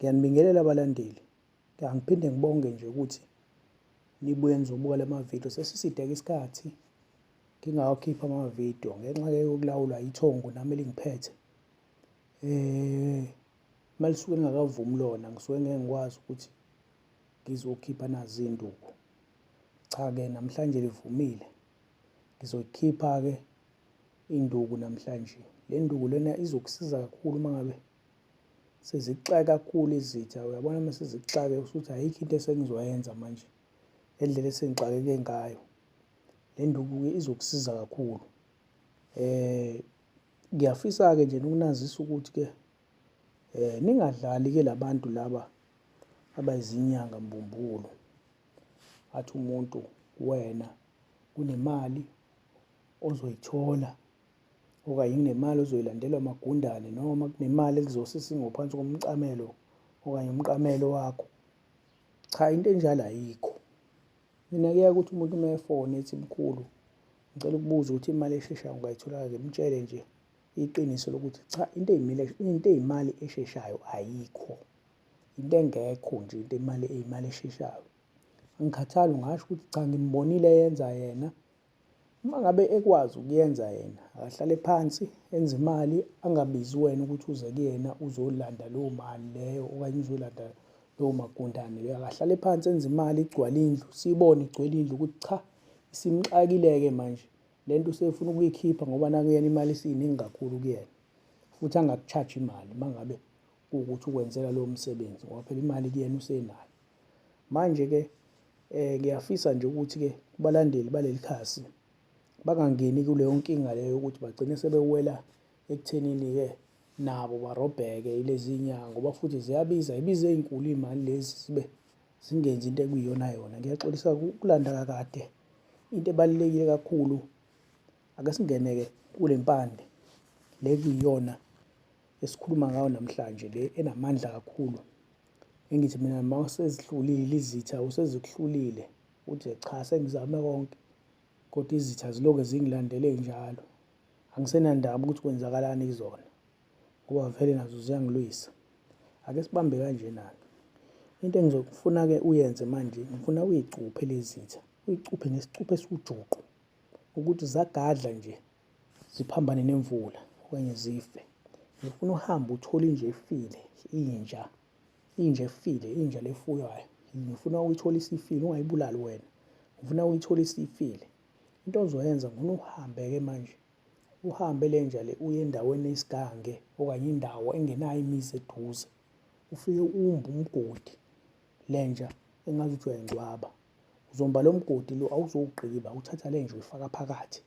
Ngiyanibingelela abalandeli. Angiphinde ngibonge nje ukuthi nibuye nizobuka la mavidiyo. Sesisideke isikhathi ngingawakhiphi amavidiyo ngenxa-ke yokulawulwa ithongo nami elingiphethe. Uma lisuke lingakavumi lona ngisuke ngeke ngikwazi ukuthi ngizokhipha nazi iy'nduku. Cha-ke namhlanje livumile. Ngizoyikhipha-ke induku namhlanje. Le nduku lena izokusiza kakhulu uma ngabe sezikuxake kakhulu izitha. Uyabona uma sezikuxake usuthi ayikho into esengizoyenza manje le ndlela esengixakeke ngayo. Le nduku-ke izokusiza kakhulu. Ngiyafisa-ke nje nokunazisa ukuthi-ke ningadlali-ke labantu laba abayizinyanga mbumbulu. Athi umuntu wena kunemali ozoyithola okanye kunemali ozoyilandelwa amagundane noma kunemali ekuzosisa ingophansi komcamelo okanye umqamelo wakho. Cha, into enjalo ayikho. Mina kuyaye ukuthi umuntu uma efona ethi mkhulu ngicela ukubuza ukuthi imali esheshayo ungayithola-ke, mtshele nje iqiniso lokuthi cha into eyimile into eyimali esheshayo ayikho. Into engekho nje into imali eyimali esheshayo. Angikhathali ungasho ukuthi cha ngimbonile eyenza yena. Uma ngabe ekwazi ukuyenza yena akahlale phansi enze imali angabizi wena ukuthi uze kuyena uzolanda leyo mali leyo okanye uzolanda lowo magundane leyo. Akahlale phansi enze imali igcwale indlu siyibone igcwele indlu ukuthi cha isimxakile-ke manje le nto usefuna ukuyikhipha ngoba nakuyena imali isiyiningi kakhulu kuyena futhi angaku-charge imali uma ngabe kuwukuthi ukwenzela lowo msebenzi ngoba phela imali kuyena usenayo. Manje-ke ngiyafisa nje ukuthi-ke kubalandeli baleli khasi bangangeni kuleyo nkinga leyo yokuthi bagcine sebewela ekuthenini-ke nabo barobheke ilezi nyanga ngoba futhi ziyabiza ibiza ey'nkulu iy'mali lezi zibe zingenzi into ekuyiyona yona. Ngiyaxolisa ukulanda kakade into ebalulekile kakhulu ake singene-ke kule mpande le kuyiyona esikhuluma ngayo namhlanje le enamandla kakhulu engithi mina uma usezihlulile izitha usezikuhlulile uthi cha sengizame konke kodwa izitha ziloke zingilandele njalo angisenandaba ukuthi kwenzakalani kuzona ngoba vele nazo ziyangilwisa. Ake sibambe kanjena-ke into engizokufuna-ke uyenze manje ngifuna uyicuphe lezi zitha uyicuphe ngesicuphe esiwujuqu ukuthi zagadla nje ziphambane nemvula okanye zife. Ngifuna uhambe uthole inja efile, inja, inja efile, inja lefuywayo. Ngifuna uyithole isifile, ungayibulali wena. Ngifuna uyithole isifile. Into ozoyenza ngifuna uhambe-ke manje, uhambe le nja le uye endaweni esigange okanye indawo engenayo imizi eduze. Ufike umbe umgodi le nja engazuthi uyayingcwaba. Uzomba lo mgodi lo awuzowugqiba, uthatha le nja uyifaka phakathi.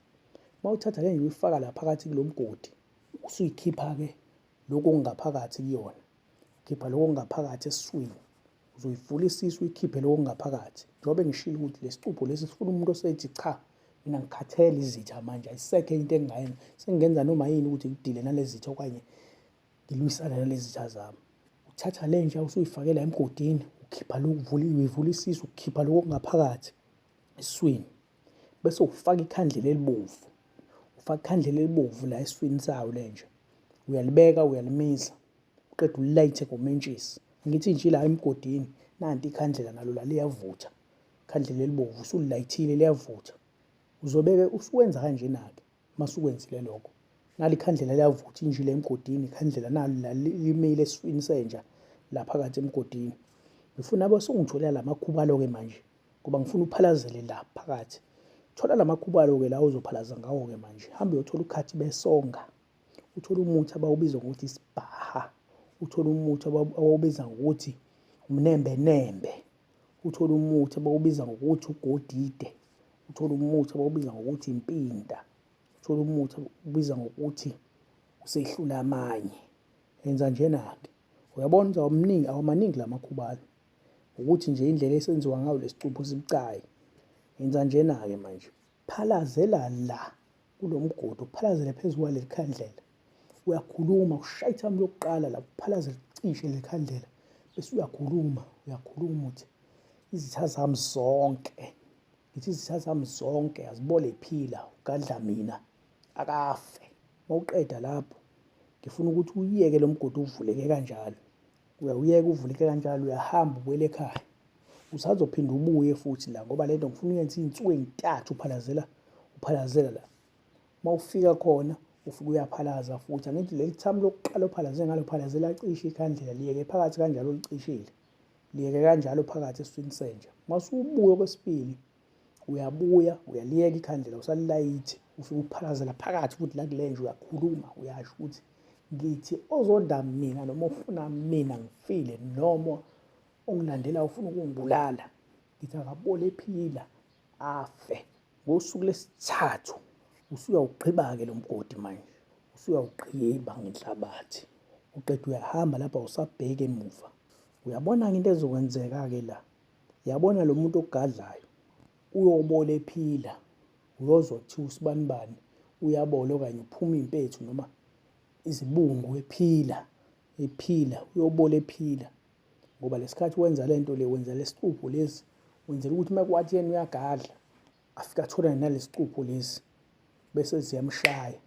Uma uthatha le nja uyifaka la phakathi kulo mgodi, usuyikhipha-ke lokhu okungaphakathi kuyona. Ukhipha lokhu okungaphakathi esiswini. Uzoyivula isisu uyikhiphe lokhu okungaphakathi. Njengoba ngishilo ukuthi lesicupho lesi sifuna umuntu osethi cha mina ngikhathele izitha manje ayisekho into engingayenza sengingenza noma yini ukuthi ngidile nalezi zitha okanye ngilwisane nalezi zitha zami. Uthatha le nja usuyifakela emgodini ukhipha lokhu uvula uyivula isisu ukhipha lokhu okungaphakathi esiswini bese ufaka ikhandlela elibomvu ufaka ikhandlela elibomvu la esiswini sayo le nja uyalibeka uyalimisa uqeda ulilayithe ngomentshisi angithi nje la emgodini nanti ikhandlela nalo la liyavutha ikhandlela elibomvu usulilayithile liyavutha uzobeke usuwenza kanjena-ke uma sukwenzile lokho nali ikhandlela liyavutha injile emgodini ikhandlela nalo la limile esiswini senja la phakathi emgodini ngifuna bese ungitholela la makhubalo-ke manje ngoba ngifuna uphalazele la phakathi thola la makhubalo-ke la ozophalaza ngawo-ke manje hambe uyothola ukhathi besonga uthole umuthi abawubiza ngokuthi isibhaha uthole umuthi abawubiza ngokuthi umnembenembe uthole umuthi abawubiza ngokuthi ugodide uthole umuthi abawubiza ngokuthi impinda uthole umuthi ubiza ngokuthi usehlula amanye yenza njena-ke uyabona ukuthi awamningi awamaningi la makhubalo ukuthi nje indlela esenziwa ngayo lesicupho sibucayi yenza njena-ke manje phalazela la kulo mgodi uphalazele phezu kwaleli khandlela uyakhuluma ushaya ithamu lokuqala la uphalazele cishe leli khandlela bese uyakhuluma uyakhuluma uthi izitha zami zonke ngithi izitha zami zonke azibole iphila ugadla mina akafe mawuqeda lapho ngifuna ukuthi uyiyeke lo mgodi uvuleke kanjalo. Uyawuyeka uvuleke kanjalo, uyahamba ubuyele ekhaya. Usazophinda ubuye futhi la ngoba lento ngifuna uyenze iy'nsuku ey'ntathu uphalazela, uphalazela la. Uma ufika khona ufike uyaphalaza futhi. Angithi leli thamu lokuqala ophalaze ngalo phalazela cishe ikhandlela liyeke phakathi kanjalo olicishile. Liyeke kanjalo phakathi esiswini senja. Uma usubuya okwesibili uyabuya uyaliyeka ikhandlela usalilayithi ufike uphalazela phakathi futhi la kule nje uyakhuluma uyasho ukuthi ngithi ozonda mina noma ofuna mina ngifile noma ongilandela ufuna ukungibulala ngithi akabole ephila afe. Ngosuku lesithathu usuyawugqiba-ke lo mgodi manje, usuyawugqiba ngenhlabathi. Uqeda uyahamba lapha awusabheki emuva. Uyabona-ke into ezokwenzeka-ke la. Yabona lo muntu ogadlayo uyobola ephila, uyozwa kuthiwa usibanibani uyabola okanye uphuma iy'mpethu noma izibungu ephila, ephila, uyobola ephila. Ngoba lesikhathi wenza lento le, wenza lesicupho lesi, wenzela ukuthi uma kwathi yena uyagadla, afike atholane nalesicupho lesi bese ziyamshaya.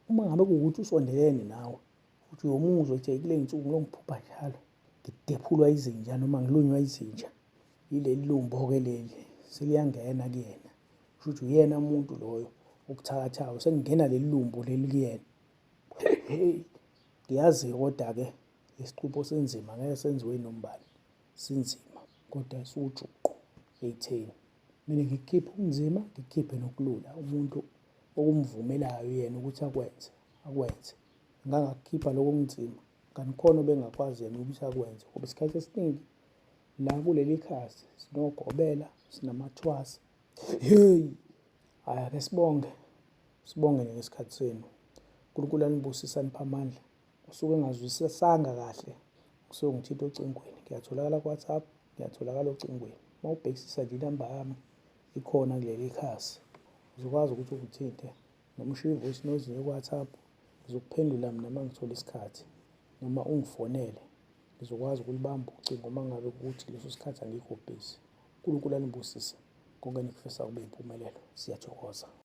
Uma ngabe kuwukuthi usondelene nawe, futhi uyomuzwa ethi kule nsuku ngilongiphupha njalo, ngidephulwa izinja noma ngilunywa izinja. Yileli lumbo-ke leli, seliyangena kuyena. Kusho ukuthi uyena umuntu loyo okuthakathayo, sekungena leli lumbo leli kuyena. Hey, ngiyazi kodwa-ke lesicupho sinzima, ngeke senziwe inombani, sinzima kodwa siwujuqu ey'theni. Mina ngikukhiphe okunzima, ngikukhiphe nokulula. Umuntu okumvumelayo yena ukuthi akwenze, akwenze. Ngangakukhipha lokho okunzima, kanti khona obengakwazi yena ukuthi akwenze ngoba isikhathi esiningi la kuleli khasi sinogobela, sinamathwasa. Hey, hhayi ake sibonge, sibonge nje ngesikhathi senu. uNkulunkulu anibusise aniphe amandla. Usuke engazwisisanga kahle kusuke ngithinta ocingweni. Ngiyatholakala ku-WhatsApp, ngiyatholakala ocingweni. Uma ubhekisisa nje inamba yami ikhona kuleli khasi. Uzokwazi ukuthi ungithinte noma ushiye i-voice note nje ku-WhatsApp, ngizokuphendula mina uma ngithola isikhathi noma ungifonele ngizokwazi ukulibamba ucingo uma ngabe kuthi leso sikhathi angikho busy. uNkulunkulu anibusise konke enikufisa kube impumelelo. Siyathokoza.